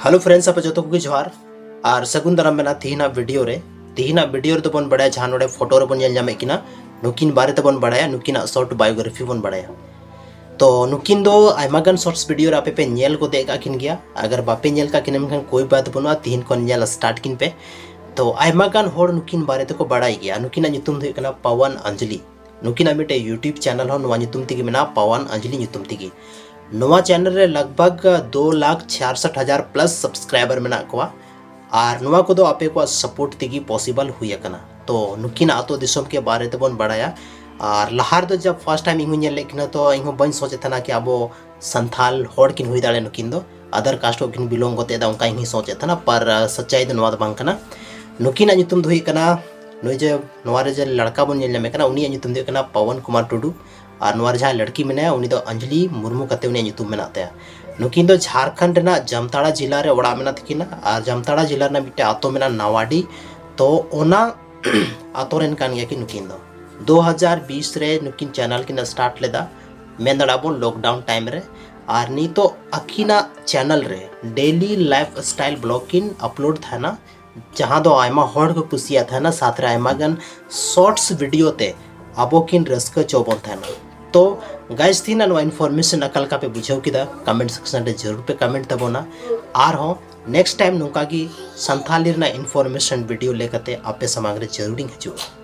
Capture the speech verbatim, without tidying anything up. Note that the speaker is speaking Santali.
Hello friends, ᱟᱯᱮ ᱡᱚᱛᱚ ᱠᱚᱜᱮ ᱡᱚᱦᱟᱨ ᱟᱨ ᱥᱟᱹᱜᱩᱱ ᱫᱟᱨᱟᱢ ᱢᱮᱱᱟᱜᱼᱟ ᱛᱤᱦᱤᱧᱟᱜ ᱵᱷᱤᱰᱤᱭᱳ ᱨᱮ᱾ ᱛᱤᱦᱤᱧᱟᱜ ᱵᱷᱤᱰᱤᱭᱳ ᱨᱮᱫᱚ ᱵᱚᱱ ᱵᱟᱲᱟᱭᱟ, ᱡᱟᱦᱟᱸ ᱱᱚᱰᱮ ᱯᱷᱳᱴᱳ ᱨᱮᱵᱚᱱ ᱧᱮᱞ ᱧᱟᱢᱮᱫ ᱠᱤᱱᱟ, ᱱᱩᱠᱤᱱ ᱵᱟᱨᱮ ᱛᱮᱵᱚᱱ ᱵᱟᱲᱟᱭᱟ, ᱱᱩᱠᱤᱱᱟᱜ ᱥᱚᱨᱴ ᱵᱟᱭᱳᱜᱨᱟᱯᱷᱤ ᱵᱚᱱ ᱵᱟᱲᱟᱭᱟ᱾ ᱛᱚ ᱱᱩᱠᱤᱱ ᱫᱚ ᱟᱭᱢᱟ ᱜᱟᱱ ᱥᱚᱨᱴᱥ ᱵᱷᱤᱰᱤᱭᱳ ᱨᱮ ᱟᱯᱮ ᱯᱮ ᱧᱮᱞ ᱜᱚᱫ ᱟᱠᱟᱫ ᱠᱤᱱ ᱜᱮᱭᱟ᱾ ᱟᱜᱟᱨ ᱵᱟᱯᱮ ᱧᱮᱞ ᱠᱟᱜ ᱠᱤᱱᱟ ᱢᱮᱱᱠᱷᱟᱱ ᱠᱳᱭ ᱵᱟᱛ ᱵᱟᱹᱱᱩᱜᱼᱟ, ᱛᱤᱦᱤᱧ ᱠᱷᱚᱱ ᱧᱮᱞ ᱥᱴᱟᱨᱴ ᱠᱤᱱ ᱯᱮ᱾ ᱛᱚ ᱟᱭᱢᱟ ᱜᱟᱱ ᱦᱚᱲ ᱱᱩᱠᱤᱱ ᱵᱟᱨᱮ ᱛᱮᱠᱚ ᱵᱟᱲᱟᱭ ᱜᱮᱭᱟ᱾ ᱱᱩᱠᱤᱱᱟᱜ ᱧᱩᱛᱩᱢ ᱫᱚ ᱦᱩᱭᱩᱜ ᱠᱟᱱᱟ ᱯᱟᱣᱟᱱ ᱟᱧᱡᱞᱤ᱾ ᱱᱩᱠᱤᱱᱟᱜ ᱢᱤᱫᱴᱮᱡ YouTube ᱪᱮᱱᱮᱞ ᱦᱚᱸ ᱱᱚᱣᱟ ᱧᱩᱛᱩᱢ ᱛᱮᱜᱮ ᱢᱮᱱᱟᱜᱼᱟ, ᱯᱟᱣᱟᱱ ᱟᱧᱡᱞᱤ ᱧᱩᱛᱩᱢ ᱛᱮᱜᱮ᱾ ᱱᱚᱣᱟ ᱪᱮᱱᱮᱞ ᱨᱮ ᱞᱟᱜᱽ ᱵᱷᱟᱜᱽ ᱫᱩ ᱞᱟᱠᱷ ᱪᱷᱤᱭᱟᱥᱚᱴ ᱦᱟᱡᱟᱨ ᱯᱞᱟᱥ ᱥᱟᱵᱥᱠᱨᱟᱭᱵᱟᱨ ᱢᱮᱱᱟᱜ ᱠᱚᱣᱟ᱾ ᱟᱨ ᱱᱚᱣᱟ ᱠᱚᱫᱚ ᱟᱯᱮ ᱠᱚᱣᱟᱜ ᱥᱟᱯᱳᱨᱴ ᱛᱮᱜᱮ ᱯᱚᱥᱤᱵᱚᱞ ᱦᱩᱭ ᱟᱠᱟᱱᱟ᱾ ᱛᱚ ᱱᱩᱠᱤᱱᱟᱜ ᱟᱛᱳ ᱫᱤᱥᱚᱢ ᱠᱮ ᱵᱟᱨᱮ ᱛᱮᱵᱚᱱ ᱵᱟᱲᱟᱭᱟ᱾ ᱟᱨ ᱞᱟᱦᱟ ᱨᱮᱫᱚ ᱡᱟᱵ ᱯᱷᱟᱥᱴ ᱴᱟᱭᱤᱢ ᱤᱧ ᱦᱚᱸ ᱧᱮᱞ ᱞᱮᱫ ᱠᱤᱱᱟ, ᱛᱚ ᱤᱧ ᱦᱚᱸ ᱵᱟᱹᱧ ᱥᱚᱪᱮ ᱛᱟᱦᱮᱱᱟ ᱠᱤ ᱟᱵᱚ ᱥᱟᱱᱛᱷᱟᱞ ᱦᱚᱲ ᱠᱤᱱ ᱦᱩᱭ ᱫᱟᱲᱮᱭᱟᱜᱼᱟ ᱱᱩᱠᱤᱱ ᱫᱚ᱾ ᱟᱫᱟᱨ ᱠᱟᱥᱴ ᱠᱚ ᱠᱤᱱ ᱵᱤᱞᱚᱝ ᱜᱚᱛᱮ ᱫᱟ, ᱚᱱᱠᱟ ᱤᱧ ᱦᱚᱸᱧ ᱥᱚᱪᱮ ᱛᱟᱦᱮᱱᱟ᱾ ᱯᱟᱨ ᱥᱟᱪᱟᱭ ᱫᱚ ᱱᱚᱣᱟ ᱫᱚ ᱵᱟᱝ ᱠᱟᱱᱟ᱾ ᱱᱩᱠᱤᱱᱟᱜ ᱧᱩᱛᱩᱢ ᱫᱚ ᱦᱩᱭᱩᱜ ᱠᱟᱱᱟ, ᱱᱩᱭ ᱡᱮ ᱱᱚᱣᱟ ᱨᱮ ᱡᱮ ᱞᱟᱲᱠᱟ ᱵᱚᱱ ᱧᱮᱞ ᱧᱟᱢᱮ ᱠᱟᱱᱟ, ᱩᱱᱤᱭᱟᱜ ᱧᱩᱛᱩᱢ ᱫᱚ ᱦᱩᱭᱩᱜ ᱠᱟᱱᱟ ᱯᱟᱣᱟᱱ ᱠᱩᱢᱟᱨ ᱴᱩᱰᱩ᱾ ᱟᱨ ᱱᱚᱣᱟ ᱨᱮ ᱡᱟᱦᱟᱸᱭ ᱞᱟᱲᱠᱤ ᱢᱮᱱᱟᱭᱟ, ᱩᱱᱤ ᱫᱚ ᱟᱧᱡᱞᱤ ᱢᱩᱨᱢᱩ ᱠᱟᱛᱮ ᱩᱱᱤᱭᱟᱜ ᱧᱩᱛᱩᱢ ᱢᱮᱱᱟᱜ ᱛᱟᱭᱟ᱾ ᱱᱩᱠᱤᱱ ᱫᱚ ᱡᱷᱟᱲᱠᱷᱚᱸᱰ ᱨᱮᱱᱟᱜ ᱡᱟᱢᱛᱟᱲᱟ ᱡᱤᱞᱟ ᱨᱮ ᱚᱲᱟᱜ ᱢᱮᱱᱟᱜ ᱛᱟᱹᱠᱤᱱᱟ᱾ ᱟᱨ ᱡᱟᱢᱛᱟᱲᱟ ᱡᱤᱞᱟ ᱨᱮᱱᱟᱜ ᱢᱤᱫᱴᱮᱱ ᱟᱛᱳ ᱢᱮᱱᱟᱜᱼᱟ ᱱᱟᱣᱟᱰᱤ, ᱛᱚ ᱚᱱᱟ ᱟᱛᱳ ᱨᱮᱱ ᱠᱟᱱ ᱜᱮᱭᱟ ᱠᱤᱱ ᱱᱩᱠᱤᱱ ᱫᱚ᱾ ᱫᱩ ᱦᱟᱡᱟᱨ ᱵᱤᱥ ᱨᱮ ᱱᱩᱠᱤᱱ ᱪᱮᱱᱮᱞ ᱠᱤᱱ ᱥᱴᱟᱨᱴ ᱞᱮᱫᱟ, ᱢᱮᱱ ᱫᱟᱲᱮᱭᱟᱜᱼᱟ ᱵᱚᱱ ᱞᱚᱠᱰᱟᱣᱩᱱ ᱴᱟᱭᱤᱢ ᱨᱮ᱾ ᱟᱨ ᱱᱤᱛᱚᱜ ᱟᱹᱠᱤᱱᱟᱜ ᱪᱮᱱᱮᱞ ᱨᱮ ᱰᱮᱞᱤ ᱞᱟᱭᱤᱯᱷ ᱥᱴᱟᱭᱤᱞ ᱵᱞᱚᱜ ᱠᱤᱱ ᱟᱯᱞᱳᱰ ᱛᱟᱦᱮᱱᱟ, ᱡᱟᱦᱟᱸ ᱫᱚ ᱟᱭᱢᱟ ᱦᱚᱲ ᱠᱚ ᱠᱩᱥᱤᱭᱟᱜ ᱛᱟᱦᱮᱱᱟ, ᱥᱟᱛ ᱨᱮ ᱟᱭᱢᱟ ᱜᱟᱱ ᱥᱚᱨᱴᱥ ᱵᱷᱤᱰᱤᱭᱳ ᱛᱮ ᱟᱵᱚ ᱠᱤᱱ ᱨᱟᱹᱥᱠᱟᱹ ᱦᱚᱪᱚ ᱵᱚᱱ ᱛᱟᱦᱮᱱᱟ᱾ ᱛᱚ ᱜᱟᱭᱥ, ᱛᱤᱦᱤᱧ ᱱᱚᱣᱟ ᱤᱱᱯᱷᱚᱨᱢᱮᱥᱚᱱ ᱚᱠᱟ ᱞᱮᱠᱟ ᱯᱮ ᱵᱩᱡᱷᱟᱹᱣ ᱠᱮᱫᱟ, ᱠᱚᱢᱮᱱᱴ ᱥᱮᱠᱥᱚᱱ ᱨᱮ ᱡᱟᱹᱨᱩᱲ ᱯᱮ ᱠᱚᱢᱮᱱᱴ ᱛᱟᱵᱚᱱᱟ᱾ ᱟᱨᱦᱚᱸ ᱱᱮᱠᱥᱴ ᱴᱟᱭᱤᱢ ᱱᱚᱝᱠᱟ ᱜᱮ ᱥᱟᱱᱛᱷᱟᱞᱤ ᱨᱮᱱᱟᱜ ᱤᱱᱯᱷᱚᱨᱢᱮᱥᱚᱱ ᱵᱷᱤᱰᱤᱭᱳ ᱞᱮᱠᱟᱛᱮ ᱟᱯᱮ ᱥᱟᱢᱟᱝ ᱨᱮ ᱡᱟᱹᱨᱩᱲᱤᱧ ᱦᱤᱡᱩᱜᱼᱟ᱾